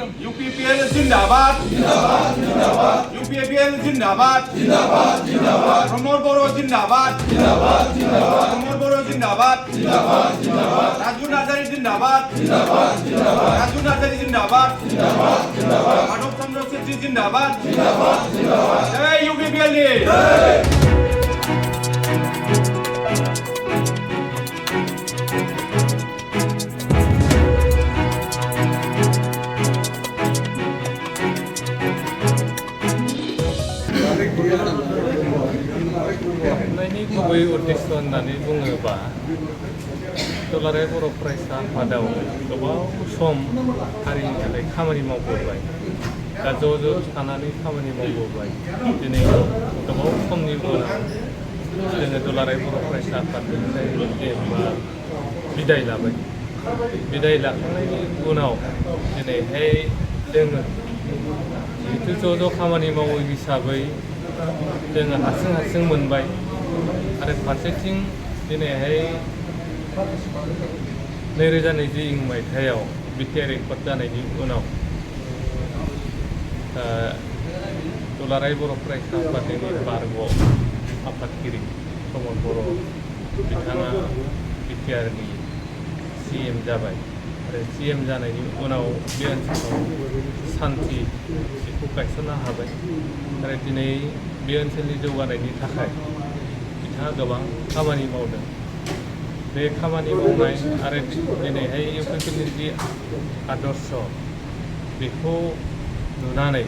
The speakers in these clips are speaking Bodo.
UPPL जिंदाबाद UPPL जिंदाबाद प्रमोद बर' जिंदाबाद प्रमोद बर' जिंदाबाद राजु नार्जारी जिंदाबाद राजु नार्जारी जिंदाबाद माधव चंद्र सेठी जिंदाबाद जय UPPL नि नायनि गुबै उद्देश्य होननानै बुङोबा दुलाराय बर' फरायसा आफादाव गोबाव सम हारिनि थाखाय खामानि मावबोबाय दा ज' थानानै खामानि मावबोबाय दिनै गोबाव समनि उनाव जोङो दुलाराय बर' फरायसा आफादनिफ्राय जेनेबा बिदाय लाबाय बिदाय लाखांनायनि उनाव दिनैहाय जोङो जिहेतु ज' खामानि मावो हिसाबै जोङो हारसिं मोनबाय आरो फारसेथिं दिनैहाय 2020 मायथाइयाव बिटिआर एकर्ड जानायनि उनाव दुलाराय बर' फरायसा आफादनि बारग' आफादगिरि प्रमोद बर' बिथाङा बिटिआरनि CM जाबाय आरो CM जानायनि उनाव बे ओनसोलाव सान्थि बेखौ गायसननो हाबाय आरो दिनै बे ओनसोलनि जौगानायनि थाखाय बिथाङा गोबां खामानि मावदों बे खामानि मावनाय आरो दिनैहाय UPPLनि जि आदर्श बेखौ नुनानै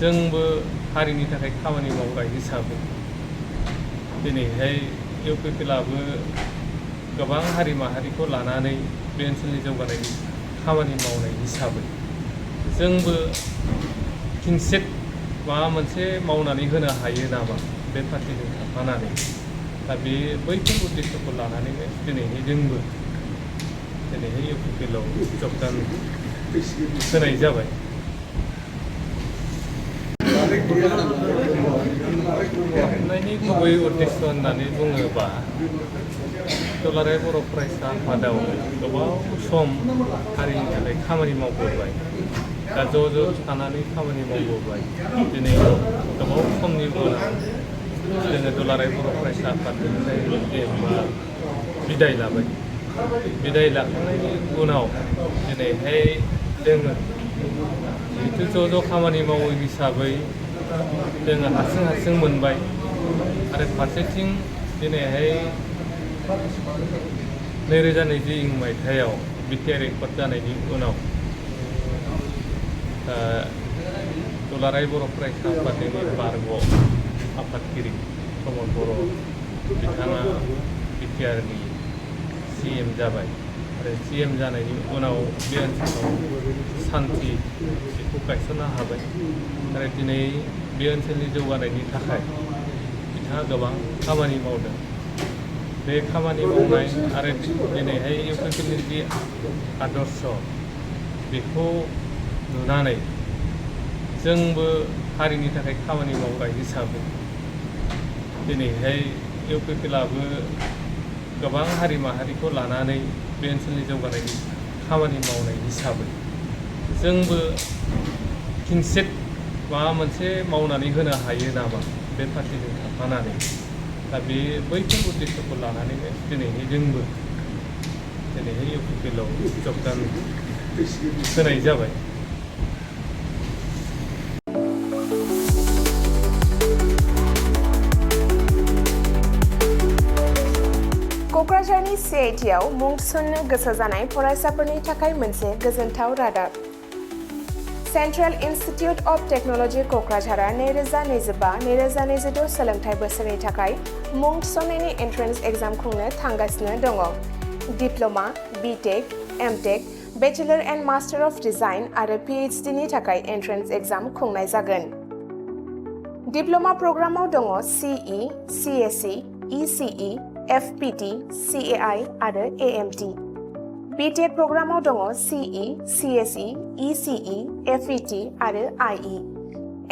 जोंबो हारिनि थाखाय खामानि मावग्रा हिसाबै दिनैहाय UPPLआबो गोबां हारि माहारिखौ लानानै बे ओनसोलनि जौगानायनि खामानि मावनाय हिसाबै जोंबो खिनसेट माबा मोनसे मावनानै होनो हायो नामा बे पार्टिजों थाफानानै दा बे बैफोर उद्देश्यखौ लानानैनो दिनैहाय जोंबो दिनैहाय UPPLआव जगदान होनाय जाबाय नायनि गुबै उद्देश्य होननानै बुङोबा दुलाराय बर' फरायसा आफादाव गोबाव सम हारिनि थाखाय खामानि मावबोबाय दा ज' थानानै खामानि मावबोबाय दिनै गोबाव समनि उनाव जोङो दुलाराय बर' फरायसा आफादनिफ्राय जेनेबा बिदाय लाबाय बिदाय लाखांनायनि उनाव दिनैहाय जोङो जिहेतु ज' खामानि मावो हिसाबै जोङो हारसिं मोनबाय आरो फारसेथिं दिनैहाय 2020 मायथाइयाव बिटिआर एकर्ड जानायनि उनाव दुलाराय बर' फरायसा आफादनि बारग' आफादगिरि प्रमोद बर' बिथाङा बिटिआरनि CM जाबाय आरो CM जानायनि उनाव बे ओनसोलाव सान्थि बेखौ गायसननो हाबाय आरो दिनै बे ओनसोलनि जौगानायनि थाखाय बिथाङा गोबां खामानि मावदों बे खामानि मावनाय आरो दिनैहाय UPPLनि जि आदर्श बेखौ नुनानै जोंबो हारिनि थाखाय खामानि मावग्रा हिसाबै दिनैहाय UPPLआबो गोबां हारि माहारिखौ लानानै बे ओनसोलनि जौगानायनि खामानि मावनाय हिसाबै जोंबो खिनसेट माबा मोनसे मावनानै होनो हायो नामा बे पार्टिजों थाफानानै दा बे बैफोर उद्देश्यखौ लानानैनो दिनैहाय जोंबो दिनैहाय UPPLआव जगदान होनाय जाबाय क'क्राझारनि CITआव मुं थिसननो गोसो जानाय फरायसाफोरनि थाखाय मोनसे गोजोनथाव रादाब सेन्ट्रेल इन्स्टिटिउट अफ टेक्न'लजि क'क्राझारआ 2025-2026 सोलोंथाइ बोसोरनि थाखाय मुं थिसननायनि एन्ट्रेन्स एग्जाम खुंनो थांगासिनो दङ। Diploma, BTech, MTech, bachelor and master of design आरो PhD नि थाखाय एन्ट्रेन्स एग्जाम खुंनाय जागोन। डिप्ल'मा प्रग्रामाव दङ CE, CSE, ECE, FPT, CAI आरो AMT। BTech प्रग्रामाव दङ CE, CSE, ECE, FET आरो IE।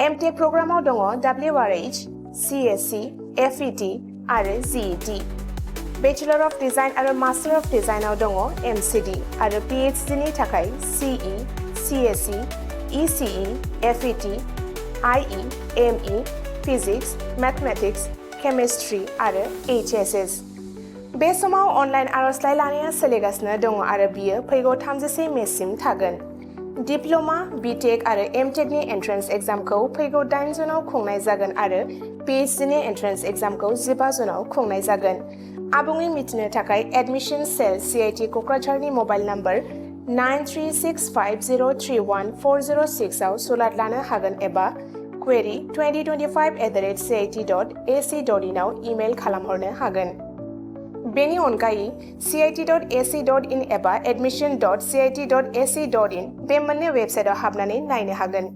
MTech प्रग्रामाव दङ WRH, CSE, FET आरो GET। बेचेलर अफ डिजाइन आरो मास्टार अफ डिजाइनआव दङ MCD आरो PhD नि थाखाय CE, CSE, ECE, FET, IE, ME, Physics, Mathematics, Chemistry आरो HSS। बे समाव अनलाइन आर'जलाइ लानाया सोलिगासिनो दङ आरो बियो फैगौ 31 मेसिम थागोन। डिप्ल'मा, बिटेक आरो एमटेकनि एन्ट्रेन्स एग्जामखौ फैगौ 8 जुनाव खुंनाय जागोन आरो PhDनि एन्ट्रेन्स एग्जामखौ 15 जुनाव खुंनाय जागोन। आबुङै मिथिनो थाखाय एडमिशन सेल CIT क'क्राझारनि मबाइल नम्बर 9365031406 आव सुलाद लानो हागोन एबा query2025@cit.ac.in आव इमेल खालामहरनो हागोन। बेनि अनगायै cit.ac.in एबा admission.cit.ac.in बे मोननै वेबसाइटआव हाबनानै नायनो हागोन।